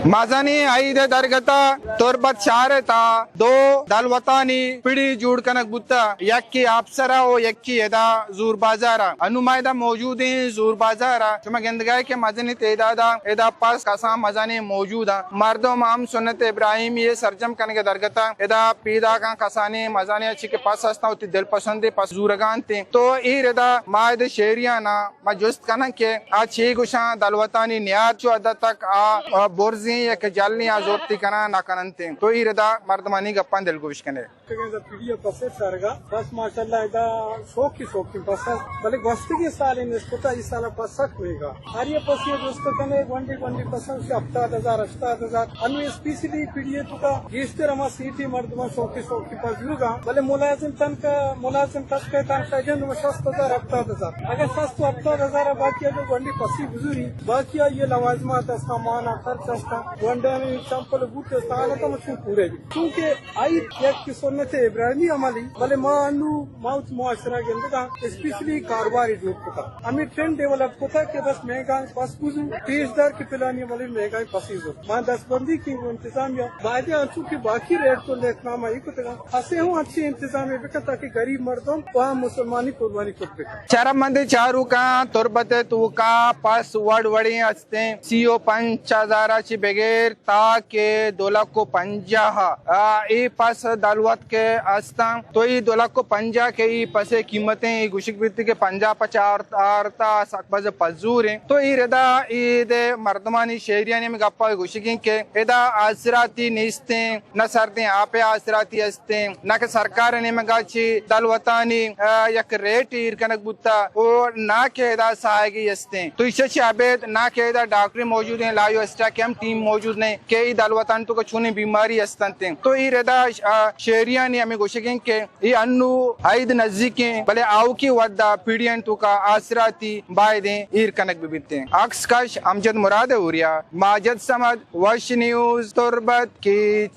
مزنیں عید ءِ درگت ءَ تربت شہر ءِ تہا دو دلوتانی پڑی جوڑ کنگ بوتہ، یکے آپسر ءَ و یکے ادا زور بازار ءَ۔ انو ما ادا موجود ایں زور بازار ءَ۔ شما گندگ ءَ ئے کہ مزنیں تعداد ءَ ادا پس کسان مزنیں موجود اَنت۔ مردم ہم سنت ابراہیمی ءِ سرجم کنگ ءِ درگت ءَ ادا پیداک اَنت، کسانیں مزنیں چی کہ پس ہست اَنت، وتی دلپسندیں پس زورگ ءَ اَنت۔ تو اے ردا ما ادا شہریاں ما جست کناں کہ آ چے گوشاں، دلوتانی نیاد چو حد تک آ، آ برزیں یا کہ جلیں آ زورتی کناں نہ کننت۔ تو اے ردا مردمانی گپاں دلگوش کنے۔ پیڑی ءَ پس ءَ چارگ ءَ بس ماشاءاللہ ادا شوقی شوقی پس اَنت، بلے گوستگیں سال ءِ نسبت ءَ اے سال ءَ پس سک مہنگا۔ ہر یک پس ءَ جست کنے گونڈی گونڈی پس اَنت، اوشی ہپتاد ہزار، ہشتاد ہزار۔ انو اسپیشلی پیڑی ءِ توکا گیشتر ہما سیٹی مردماں شوقی شوقی پس زورگ ءَ اَنت، بلے ملازم تنخواہ، ملازم تک ءِ تنخواہ جند و شست ہزار، ہپتاد ہزار۔ اگر شست و ہپتاد ہزار ءَ باقی اگر گونڈی پسی بزوری، باقی آئی ءِ لوازمات است، سامان ءِ خرچ است، گونڈانی چمپل و بوٹ است، آناں تو مچوں پورے بی۔ چونکہ آئی یک سنت ابراہیمی عملی، بلے ما انو ما وت معاشرہ گندگاں، اسپیشلی کاروباری جوڑ کتا۔ ہمیں ٹرینڈ ڈیولپ کتا کہ بس مہنگا پس بزو، پیش دار کہ پلانی عملی مہنگا پسی زو۔ ما دستبندی کی انتظامیہ باید انچو کہ باقی ریڈ تو لیت نام آئی کتگا۔ اسے ہوں اچھی انتظامی بکن تاکہ غریب مردم و مسلمانی قربانی کت بکن۔ شرفمندیں چاروکاں، تربت ءِ توکا پس وڑ وڑیں ہستیں، سی و پنچ ہزار ءَ چہ بغیر تا کہ دو لکھ و پنجاہ ءَ، آ، اے پس دلوت کہ ہستاں، تو اے دو لکھ و پنجاہ کہ اے پس ءِ قیمتیں، اے گوشگ بیت کہ پنجاہ پچ آرت، آرتا سک بز پزوریں۔ تو اے ردا اے دے مردمانی شہریانی ہمے گپا گوشگیں کہ ادا آسراتی نیستیں، نہ سردیں آپ ءِ آسراتی ہستیں، نہ کہ سرکار ءِ نیمگا چہ دلوتانی، آ، یک ریٹ ایر کنگ بوتا، او نہ کہ ادا ساہگی ہستیں۔ تو ایشی چہ ابید نہ کہ ادا ڈاکٹرے موجود ایں، لائیو اسٹاک ءِ ہم ٹیم موجود نہ ایں کہ اے دلوتانی توکا چونیں بیماری ہستنت۔ تو اے ردا، آ، شہریانی ہمے گوشگیں کہ اے انو عید نزیکیں، بلے آؤکیں وھدا پیڑیانی توکا آسراتی بایدیں ایر کنگ بہ بیتیں۔ عکس کش امجد مراد اوریا، ماجد صمد، وش نیوز، تربت کیچ۔